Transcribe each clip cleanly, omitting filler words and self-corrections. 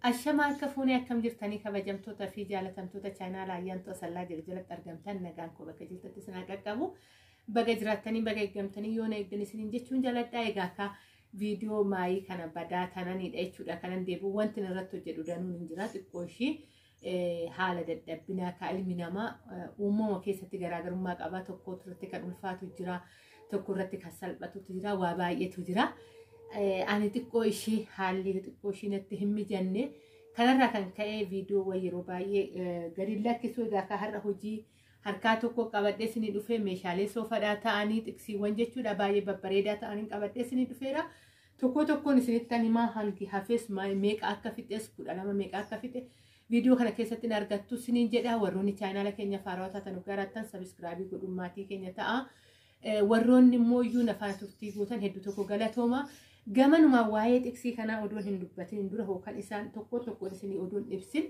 Ashama harka fuunee akkam jirtanii kabajamtoota fi jaalatamtoota chaanaala Ayyaantuu Asallaa jedhu jalatti argamtan nagaan koo bakka jirtatti isin haa qaqqabu. Baga jiraattanii baga eeggamtanii yoo na eegdan isiniin jechuun jaaladha. Egaa akka viidiyoo maayii kana badaa tananidha jechuudha. Kanan deebi'u wanti irratti hojjedhu danuun hin jira xiqqoo ishii haala dadhabbinaa ka ilmi namaa uumama keessatti garaagarummaa qaba. Tokko irratti kan ulfaatu jira, tokko irratti kan salphatutu jira, waa baay'eetu jira. Ani xiqqoo ishii haalli xiqqoo ishii natti hin mijanne. Kanarraa kan ka'e viidiyoowwan yeroo baay'ee gadi lakkisu. Egaa akka har'a hojii harkaa tokko qabadhee isinii dhufee meeshaalee soofadhaa ta'anii xiqsiiwwan jechuudha baay'ee babbareedaa ta'anii qabadhee isinii dhufeera. Tokko tokkoon isinitti himaa hangi hafes meeqa akka fixes 12 meeqa akka fixe viidiyoo kana keessatti hin argattu isiniin jedha. Warroonni chaanaala keenya faarawaa taatan garaattan sabiskiraabii godhuun maatii keenya ta'a. Warroonni immoo iyyuu nafaan turtii gootan hedduu tokko galatooma. Gamanumaa waa'ee xiqsii kanaa odoon hin dubbatin dura hookan isaan tokko tokkoon isinii odoon ibsin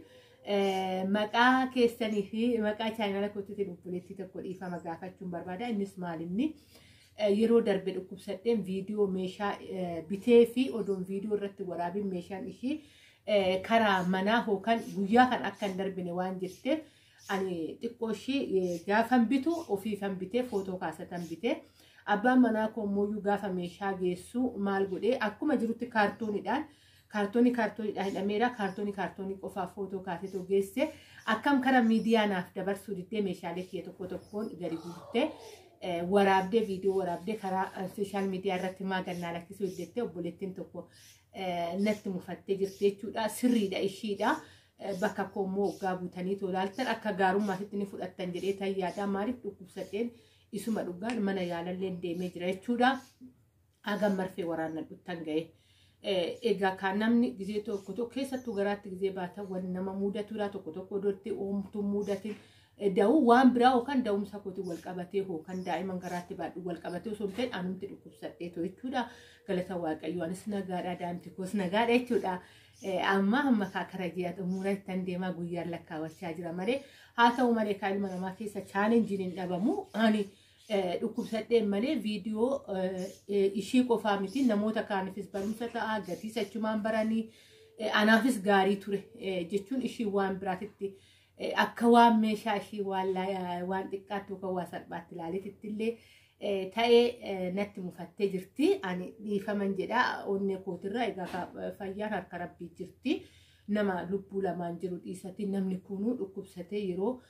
maqaa keessanii fi maqaa chaanaala kootiitiin obboleettii tokko dhiifama gaafachuun barbaada. Innis maalinni yeroo darbe dhukkubsadheen viidiyoo meeshaa bitee fi odoon viidiyoo irratti waraabin meeshaan ishii karaa manaa hookan guyyaa kan akka hin darbine waan jetteef ani xiqqoo ishii gaafan bitu ofiifan bitee footoo kaasatan bitee. Abbaan manaa koo immoo gaafa meeshaa geessu maal godhee akkuma jirutti kaartooniidhaan kaartoonii kaartooniidhaan hidhameera kaartoonii kaartoonii qofaa footoo kaasetoo geesse akkam kara miidiyaa naaf dabarsuu diddee meeshaalee kiyya tokko tokkoon gadi guurtee waraabdee viidiyoo waraabdee karaa sooshaal miidiyaa irratti maa gannaa lakkisuu hojjettee obboleettiin tokko natti mufattee jirti jechuudha. Sirriidha ishiidha. Bakka koo immoo waggaa guutanii tolaaltan akka gaarummaatti ni fudhattan jedhee tayyaadha. Maaliif dhukkubsadheen isuma dhugaan mana yaalallee deemee jira jechuudha. Hagam marfee waraannadhuttan ga'e. Egaa kan namni gizee tokko tokko keessattuu garaatti gizee baatan waan nama mudatudha. Tokko tokko iddootti oomtuu mudatin da'uu waan biraa yookaan da'umsa kootiin wal qabatee yookaan daa'iman garaatti baadhu wal qabatee osoo hin ta'in anumti dhukkubsadheetu jechuudha. Galata Waaqayyoo anis nagaadha, daa'imti koos nagaadha jechuudha. Amma amma kaakara ji'a xumura ittiin deemaa guyyaan lakkaawwachaa jira malee haa ta'u malee kan ilma namaa keessa chaalenjiin hin dhabamu. Ani dhukkubsadheen malee viidiyoo ishii qofaa miti namoota kaaniifis barumsa ta'a gatii sachumaan baranii anaafis gaarii ture jechuun ishii waan biraatitti akka waan meeshaa ishii waan xiqqaatti yookaan waa salphaatti ilaaleetitti illee ta'ee natti mufattee jirti. Ani dhiifaman jedha onnee kootirraa egaa fayyaan harka rabbii jirti. Nama lubbuu lamaan jiru dhiisati namni kunuu dhukkubsatee yeroo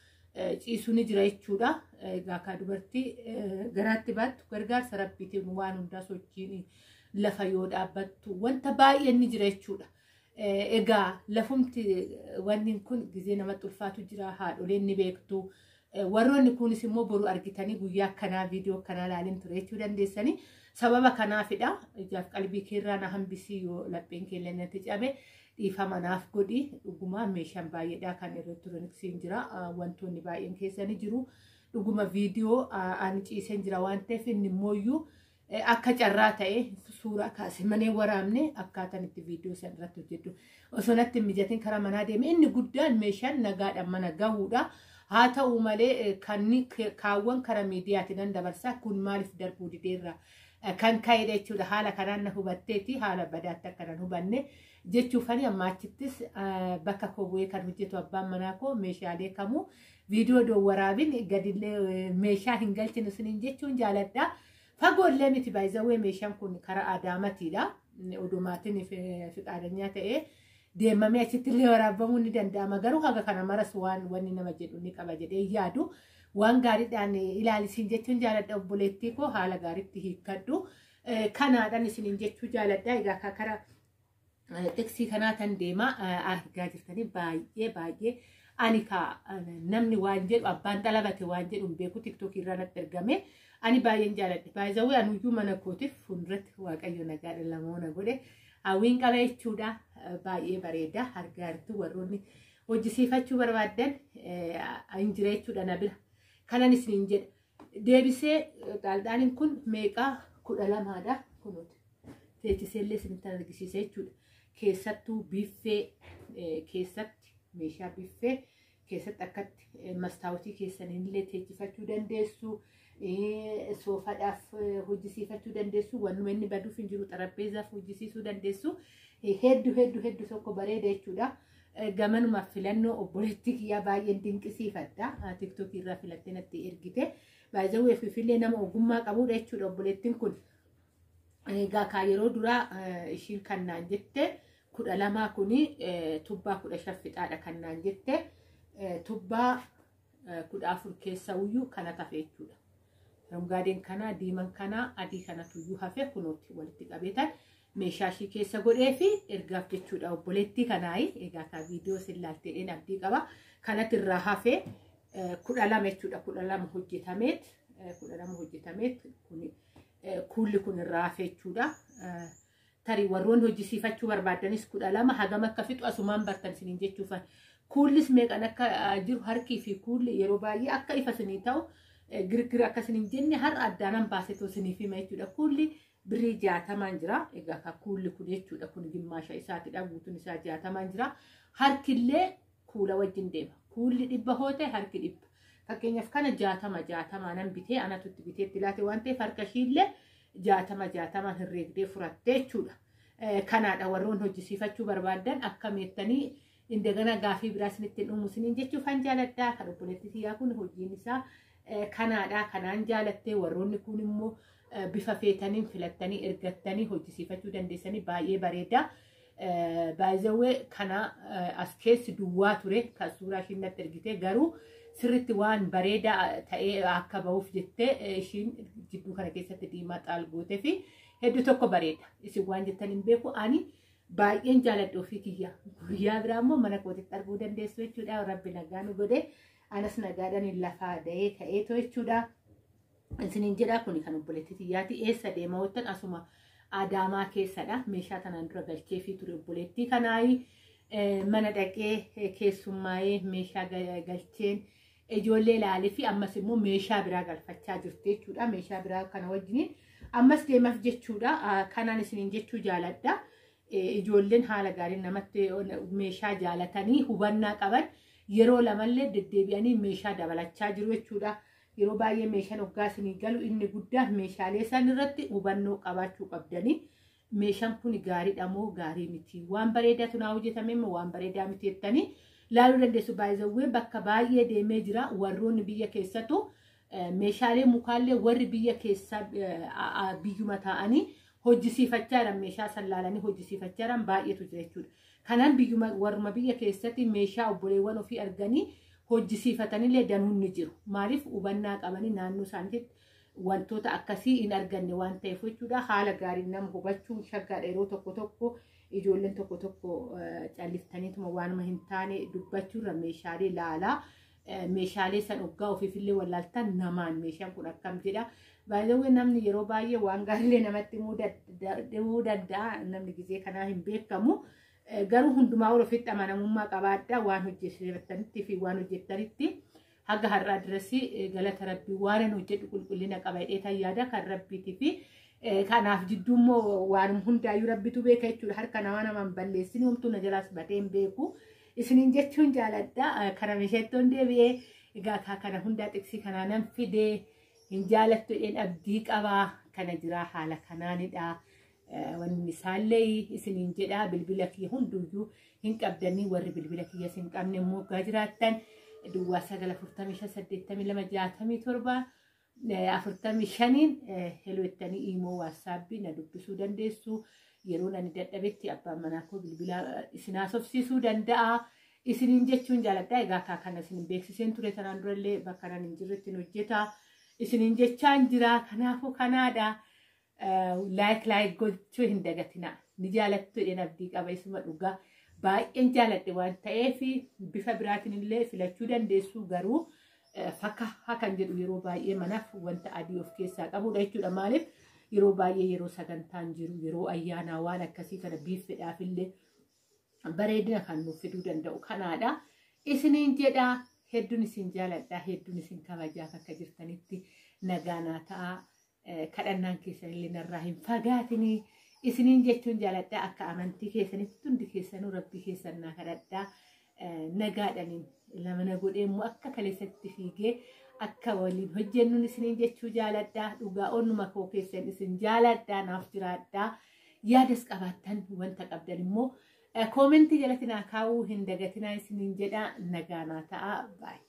ciisu ni jira jechuudha. Egaa ka dubartii garaatti baattu gargaarsa rabbiitiin waan hundaa sochiin lafa yoo dhaabbattu wanta baay'een ni jira jechuudha. Egaa lafumti wanni kun gizee namatti ulfaatu jira haadholeen ni beektu. Warroonni kunis immoo boru argitanii guyyaa akkanaa viidiyoo akkanaa ilaalin ture jechuu dandeessanii sababa kanaafidha. Ijaaf qalbii keerraa na hambisii yoo lapheen keenya natti cabe dhiifama naaf godhi. Dhuguma meeshaan baay'eedha kan elektirooniksiin jira wantoonni baay'een keessa ni jiru. Dhuguma viidiyoo ani ciiseen jira waan ta'eef inni immooyyuu akka carraa ta'e suuraa kaase malee waraabne akkaataan itti viidiyoo san irratti hojjedhu. Osoo natti hin mijatin karaa manaa deeme inni guddaan meeshaan nagaadhaan mana gahuudha. Haa ta'u malee kan kaawwan karaa miidiyaatiin nan dabarsaa kun maaliif darbuu dideerra kan ka'edha jechuudha. Haala kanaan na hubatteeti haala badaatti akka nan hubanne jechuufani amma achittis bakka koo bu'ee kan hojjetu abbaan manaa koo meeshaalee kamuu viidiyoo doo waraabin gadillee meeshaa hin galchinu isiniin jechuun jaaladha. Fagoollee miti baay'izawwee meeshaan kun karaa Adaamatiidha. Odumaatiin fiqaadanyaa ta'ee deemamee achitti illee waraabamuu ni danda'ama. Garuu haga kana maras waan wanni nama jedhu ni qaba jedhee yaadu. Waan gaariidhaan ilaalisiin jechuun jaaladha obboleettii koo haala gaariitti hiikkadhu. Kanaadhaan isiniin jechuu jaaladha. Egaa karaa xiqsii kanaa tan deemaa argaa jirtanii baay'ee baay'ee ani ka namni waan jedhu abbaan xalabate waan jedhu hin beeku tiktookii irraa natti ergame. Ani baay'een jaaladhe. Baay'izawwee anuyyuu mana kootiif fuulduratti Waaqayyo nagaadha lamoona godhe. Hawwiin qaba jechuudha. Baay'ee bareeda. Argaa jirtu warroonni hojjisiifachuu barbaaddan hin jira jechuudha na bira. Kanan isiniin jedha. Deebisee xaalxaaniin kun meeqaa 12dha kunuuti. Teechisee illee isinitti argisiisa jechuudha. Keessattuu biffee keessatti meeshaa biffee keessatti akkatti mastaawotii keessaniin illee teechifachuu dandeessu. Soofadhaaf hojjisiifachuu dandeessu. Wannuma inni baduuf hin jiru xarapheezaaf hojjisiisuu dandeessu. Hedduu hedduu hedduu tokko bareeda jechuudha. Gamanuma filannoo obboleettii kiyyaa baay'een dinqisiifadha. Tiktookii irraa filattee natti ergite. Baay'ee Finfinnee nama ogummaa qabudha jechuudha obboleettiin kun. Egaa kaa yeroo duraa ishiin kan naan jette 12 kuni tubbaa 15 fixaadha kan naan jette tubbaa 14 keessa uyyuu kana tafe jechuudha. Arungaadeen kana diiman kana adii kanatu iyyuu hafe kunuutti walitti qabeetan meeshaa ishii keessa godhee fi ergaaf jechuudha obboleettii kanaayi. Egaa kaa viidiyoo isin laalteedheen abdii qaba. Kanatti irraa hafe 12 jechuudha. 12 hojjetameet 12 hojjetameet kuni kuulli kun irraa hafe jechuudha. Tarii warroonni hojjisiifachuu barbaadanis 12 hagam akka fixu asumaan bartan isiniin jechuufan. Kuullis meeqan akka jiru harkii fi kuulli yeroo baay'ee akka ifa isinii ta'u girgira akka isiniin jenne har'a addaanan baasetoo isiniif hima jechuudha. Kuulli birrii 60 jira. Egaa ka kuulli kun jechuudha kun gimmaasha isaatidha. Guutuun isaa 60 jira. Harkillee kuula wajjin deema. Kuulli 100 hoo ta'e harki 100. Fakkeenyaaf kana 60 60 nan bitee anatu itti bitee itti laate waan ta'eef harka ishiillee 60 60 herreegdee furattee jechuudha. Kanaadha warroon hojjisiifachuu barbaadan akka meettanii indagana gaafii biraa isinitti hin uumu isiniin jechuufan jaaladha. Kan obboleettii kiyyaa kun hojiin isaa kanaadha. Kanaan jaalattee warroonni kun immoo bifa feetaniin filattanii ergattanii hojjisiifachuu dandeessanii baay'ee bareeda. Baay'ee kana as keessi duwwaa ture kan suuraa ishiin natti ergite garuu sirriitti waan bareedaa ta'ee akka bahuuf jettee ishiin jidduu kana keessatti diimaa xaal gootee fi hedduu tokko bareeda. Isin waan jettan hin beeku ani baay'een jaaladha ofii kiyya. Guyyaa biraa immoo mana kootitti arguu dandeessu jechuudha. Rabbi nagaa nu godhe anas nagaadhaan lafaa da'ee ka'eetoo jechuudha. Isiniin jedha kuni kan obboleettii kiyyaati. Eessa deema wottan asuma Adaamaa keessadha. Meeshaa tanaan dura galchee fi ture obboleettii kanaayi mana dhaqee keessummaa'ee meeshaa galcheen ijoollee ilaalee fi ammas immoo meeshaa biraa galfachaa jirti jechuudha. Meeshaa biraa kana wajjiniin ammas deemaaf jechuudha. Kanaan isiniin jechuu jaaladha. Ijoolleen haala gaariin namatti meeshaa jaalatanii hubannaa qaban yeroo lamallee deddeebi'anii meeshaa dabalachaa jiru jechuudha. Yeroo baay'ee meeshaan hoggaa isinii galu inni guddaan meeshaalee isaan irratti hubannoo qabaachuu qabdanii. Meeshaan kun gaariidha moo gaarii miti? Waan bareedaatu naa hojjetame moo waan bareedaa miti jettanii laaluu dandeessu. Baay'ee bakka baay'ee deemee jira. Warroonni biyya keessattuu meeshaalee mukaallee warri biyya keessa biyyuma taa'anii hojjisiifachaa jiran meeshaa san laalanii hojjisiifachaa jiran baay'eetu jira jechuudha. Kanaan biyyuma warruma biyya keessatti meeshaa obboleewwan ofii arganii hojjisiifatanillee danuun ni jiru. Maaliif hubannaa qabanii naannoo isaaniitti wantoota akkasii hin arganne waan ta'eef jechuudha. Haala gaariin nama hubachuun shaggaadha. Yeroo tokko tokko ijoolleen tokko tokko calliftaniituma waanuma hin taane dubbachuurra meeshaalee laalaa. Meeshaalee san hoggaa ofiifillee wallaaltan namaan meeshaan kun akkam jedha. Baay'ee namni yeroo baay'ee waan gaariilee namatti himuu danda'a. Namni gizee kanaa hin beekamu. Garuu hundumaa ol ofitti amanamummaa qabaadha. Waan hojjettanitti fi waan hojjettanitti haga har'aa dirasii galata rabbii waan hin hojjedhu qulqullina qaba jedhee yaada kan rabbiitii fi kanaaf jidduu immoo waan hundaayyuu rabbitu beeka jechuudha. Harka namaa namaan balleessini homtuu na jalaas batee hin beeku. Isiniin jechuun jaaladha. Kana meeshaattoon deebi'ee egaa kana hundaa xiqsii kanaa nan fidee hin jaalattu jedheen abdii qabaa. Kana jiraa haala kanaanidha. Wanni isaallee isiniin jedha bilbila kiyya hunduyyuu hin qabdanii warri bilbila kiyya hin qabne immoo hoggaa jiraattan duwwaa 9 45 82 67 45 heloo jettanii iimoo waatsaappi na dubbisuu dandeessu. Yeroo ani dadhabetti abbaan manaa koo bilbila isin haasofsiisuu danda'a. Isiniin jechuun jaaladha. Egaa akka kana isin beeksiseen ture tanaan durallee bakka nan hin jirretti hojjeta. Isiniin jechaan jira. Kanaafuu kanaadha. Like like gochuu hin dagatina. Ni jaalattu jedheen abdii qaba isuma dhugaa. Baay'een jaaladhe waan ta'eef bifa biraatiin illee filachuu dandeessu garuu fakka hakan jedhu yeroo baay'ee manaaf wanta adii of keessaa qabudha jechuudha. Maaliif yeroo baay'ee yeroo sagantaan jiru yeroo ayyaanaa waan akkasii kana biiffedhaaf illee bareedina kan nuuf fiduu danda'u kanaadha. Isiniin jedha hedduun isin jaaladha hedduun isin kabajaa akka jirtanitti nagaa naa ta'a. Kadhannaan keessanillee narraa hin fagaatinii. Isiniin jechuun jaaladha akka amantii keessanitti hundi keessanuu rabbii keessan naa kadhadhaa. Nagaadhaniin lama na godhee immoo akka kaleessatti fiigee akka waliin hojjennuun isiniin jechuu jaaladha. Dhugaa onnuma koo keessan isin jaaladha naaf jiraadha. Yaadas qabaattan wanta qabdan immoo koomentii jalatti naa kaa'uu hin dagatinaa isiniin jedha. Nagaa naa ta'a. Baay'ee.